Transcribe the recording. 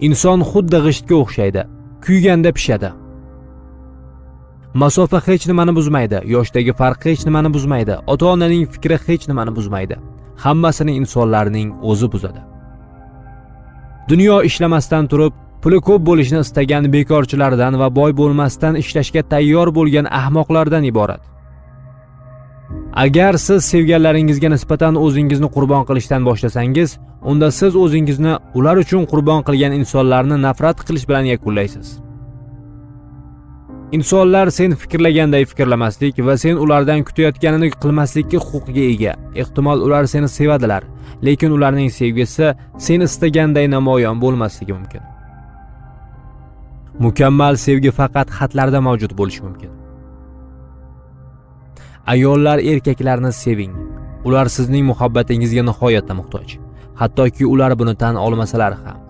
Inson xuddi g'ishtga o'xshaydi, kuyganda pishadi. Masofa hech nimani buzmaydi, yoshdagi farq hech nimani buzmaydi, ota-onaning fikri hech nimani buzmaydi. Hammasini insonlarning o'zi buzadi. Dunyo ishlamasdan turib, puli ko'p bo'lishini istagan bekorchilardan va boy bo'lmasdan ishlashga tayyor bo'lgan ahmoqlardan iborat. Agar siz sevganlaringizga nisbatan o'zingizni qurbon qilishdan boshlasangiz, unda siz o'zingizni ular uchun qurbon qilgan insonlarni nafrat qilish bilan yakunlaysiz. Insonlar sen fikrlaganday fikrlamaslik va sen ulardan kutayotganini qilmaslikka huquqqa ega. Ehtimol, ular seni sevadilar, lekin ularning sevgisi sen istaganday namoyon bo'lmasligi mumkin. Mukammal sevgi faqat xatlarda mavjud bo'lishi mumkin. Ayollar, erkaklarni seving. Ular sizning muhabbatingizga nihoyatda muhtoj. Hattoki ular buni tan olmasalar ham.